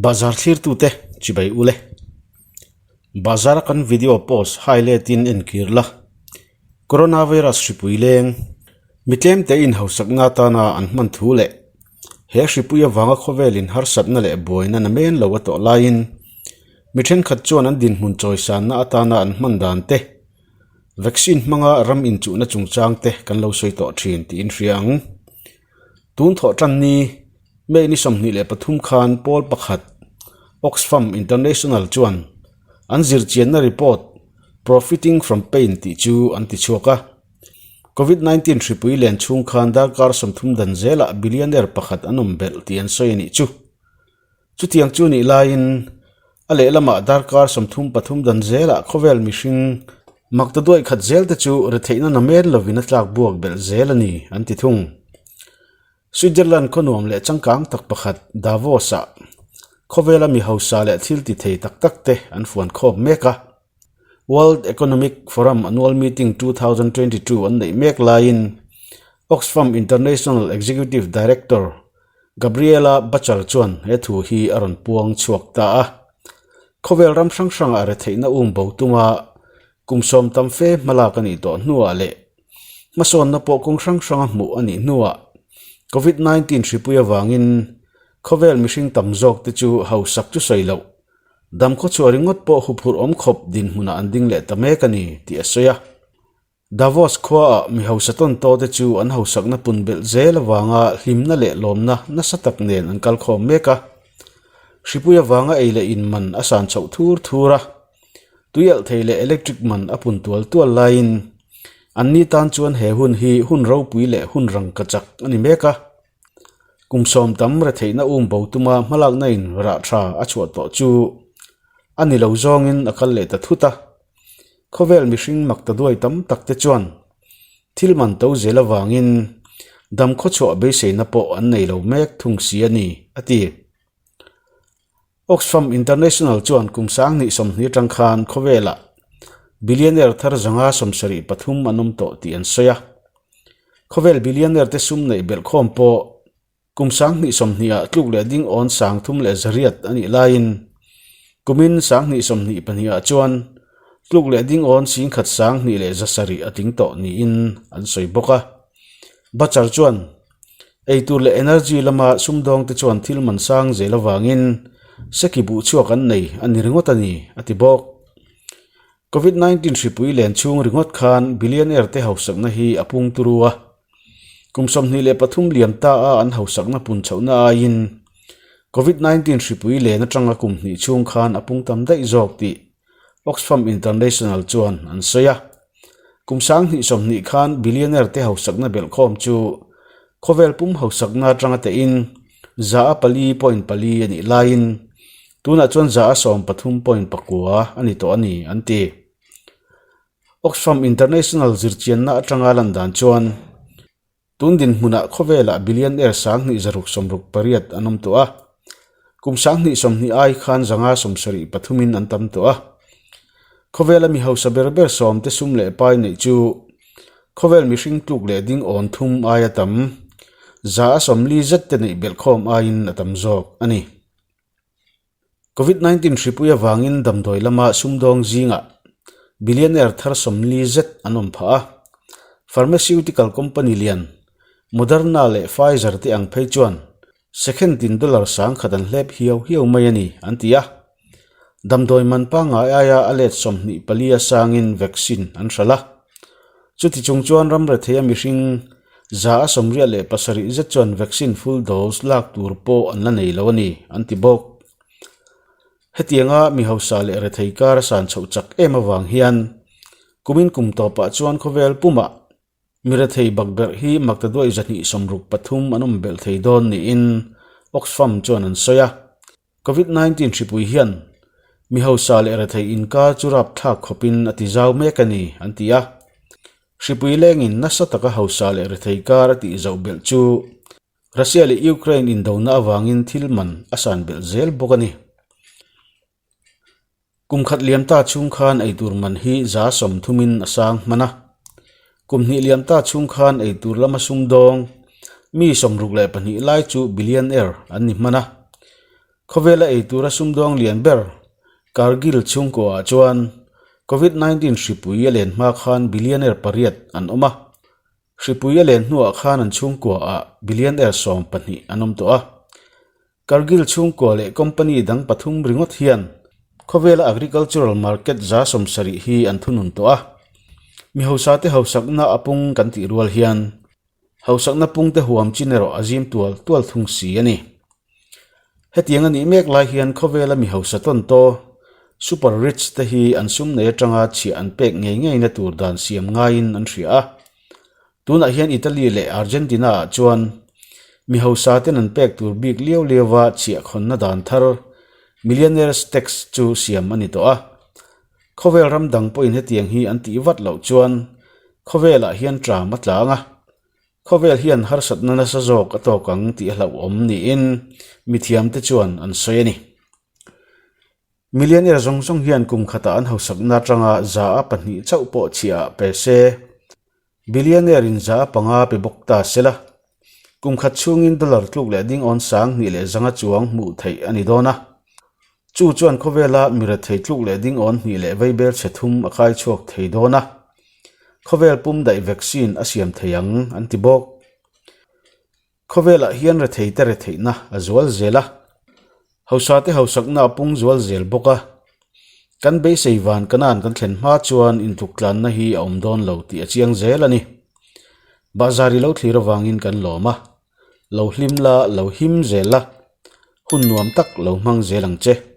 Bazar thlirtute chibai ule. Bazar a kan video post highlight in enkir la. Coronavirus hripui leng mi tlemte in hausakna atana an hman thu leh he hripui avanga khawvel in harsatna leh buaina na men lo a tawh laiin mi thenkhat chuan an dinhmun chawisanna atana an hman dan te vaccine hmanga ram inchuhna chungchang te kan lo sawi tawh thin tiin hria ang. Tun thawh tan ni May ni 23 khan pawl pakhat Oxfam International chuan an zirchianna report Profiting from Pain tih chu an ti chhuak a. Covid-19 hripui len chhung khan darkar 30 dan zelah billionaire pakhat an awm belh tih an sawi a nih chu. Chutiang chu nih laiin a lehlamah darkar 33 dan zelah khawvel mihring makta duai khat zel te chu retheihna namen lovin a tlak buak belh zel a ni an ti thung. Switzerland khaw nuam leh changkang tak pakhat Davos-ah khawvela mi hausa leh thil ti thei tak tak te an fuan khawp mek a. World Economic Forum Annual Meeting 2022 an neih mek laiin Oxfam International Executive Director Gabriela Bucher chuan he thu hi a rawn puang chhuak ta a. Khawvel ram hrang hrangah retheihna um bo tuma kum sawm tam fe hmalak a nih tawh hnuah leh Hmasawnna pawh kawng hrang hranga hmuh a nih hnuah Covid-19 hripui avangin khawvel mihring tam zawk te chu hausak chu sawi loh, dam khawchhuah ringawt pawh huphurh awm khawp dinhmunah an ding leh ta mek a ni tih a sawi a. Davos khuaah mi hausa tawn taw te chu an hausakna pun belh zel avanga hlimna leh lawmna nasa tak nen an kal khawm mek a. Hripui avanga ei leh in man a san chhoh thur thur a. Tuialh thei leh electric man a pun tual tual laiin anni tan chuan he hun hi hun ropui leh hun rang ka chak a ni mek a. Kum sawm tam retheihna um bo tuma hmalakna in rah tha a chhuah tawh chu a ni lo zawngin a kal leh ta thut a. Khawvel mihring mak ta duai tam tak te chuan thil man to zel avangin dam khawchhuah beiseina pawh an nei lo mek thung si a ni, a ti. Oxfam International chuan kum 2020 atang khan khawvelah billionaire thar zanga 73 an awm tawh tih an sawi a. Khawvel billionaire te sum neih belh khawm pawh kum 2020 ah tluk leh ding awn 38 a nih laiin kumin 2022 ah chuan tluk leh ding awn 1,207 a tling tawh niin an sawi bawk a. Bachar chuan Eitur leh energy lama sumdawng te chuan thil man sang zel avangin seki buh chhuak an nei a ni ringawt a ni, a ti bawk. Covid 19 hripui len chhung ringawt khan billionaire te hausakna hi a pung turu a. Kum 23 liam ta a an hausakna pun chhohna aiin Covid 19 hripui len atanga kum hnih chhung khan a pung tam daih zawk tih Oxfam International chuan an sawi a. Kum 2020 khan billionaire te hausakna belhkhawm chu khawvel pum hausakna atanga tein za a 4.4 a nih laiin tunah chuan za a 13.9 a ni tawh a ni an ti. Oxfam International zirchianna atanga lan dan chuan Tun dinhmunah khawvelah billionaire 2668 an awm tawh a. Kum 2020 ai khan 173 in an tam tawh a. Khawvela mi hausa ber ber sawm te sum leh pai neih chu khawvel mihring tluk leh ding awn thum aia tam za a 40 zet te neih belh khawm aiin a tam zawk a ni. Covid-19 hripui avangin damdawi lama sumdawng zingah billionaire thar 40 zet an awm phah a. Pharmaceutical company lian Moderna leh Pfizer te ang phei chuan second tin dollar sang khat an hlep hiau hiau mai a ni an ti a. Damdawi man pangngai aia a let 24 a sangin vaccine an hralh a. Chuti chung chuan ram retheia mihring za a 87 zet chuan vaccine full dose lak tur pawh an la nei lo a ni an ti bawk. Hetianga mi hausa leh rethei kar a san chhoh chak em avang hian kumin kum tawpah chuan khawvel pumah mi rethei bakberh hi makta duai 263 an awm belh thei dawn niin Oxfam chuan an sawi a. Covid-19 hripui hian mi hausa leh rethei inkar chu rap thlak khawpin a ti zau mek a ni an ti a. Hripui lengin nasa taka hausa leh rethei kar a tih zauh belh chu Russia leh Ukraine indona avangin thil man a san belh zel bawk a ni. Kum khat liam ta chhung khan eitur man hi za 30 in a sang hman a. Kum hnih liam ta chhung khan eitur lama sumdawng mi 62 lai chu billionaire an ni hman a. Khawvela ei tura sumdawng lian ber Cargill chhungkuaah chuan Covid 19 hripui a len hma khan billionaire pariat an awm a. Hripui a len hnuah khan an chhungkuaah billionaire 12 an awm tawh a. Cargill chhungkua leh company dang pathum ringawt hian khawvela agricultural market 70% hi an thunun tawh a. Mi hausate hausakna a pung kan tih rual hian hausakna pungte huam chin erawh a zim tual tual thung si a ni. Hetiang a nih mek lai hian khawvela mi hausa tawn taw super rich te hi an sum nei atanga chhiah an pek ngei ngeina tur dan siam ngaiin an hria a. Tunah hian Italy leh Argentina ah chuan mi hausa ten an pek tur bik liau liau a chhiah khawnna dan thar Millionaires Tax chu siam a ni tawh a. Khawvel ram dang pawhin hetiang hi an tih vat loh chuan khawvelah hian tram a tlang a. Khawvel hian harsatna nasa zawk a tawk ang tih a hlauhawm niin mithiamte chuan an sawi a ni. Millionaire zawng zawng hian kum khatah an hausakna atanga 2% chauh pawh chhiah pe se, billionaire in 5% pe bawk ta se la, kum khat chhungin dollar tluk leh ding awn 2500 chuang hmuh theih a ni dawn a. Chu chuan khawvela mi rethei tluk leh ding awn hnih leh veibel chhe thum a kai chhuak thei dawn a, khawvel pum daih vaccine a siam thei ang an ti bawk. Khawvelah hian retheite retheihna a zual zel a, hausate hausakna a pung zual zel bawk a. Kan beisei van kanan kan thlen hma chuan intluktlanna hi a awm dawn lo tih a chiang zel a ni. Bahzar i lo thlir avangin kan lawm a, lo hlim la, lo him zel la, hun nuam tak lo hmang zel ang che.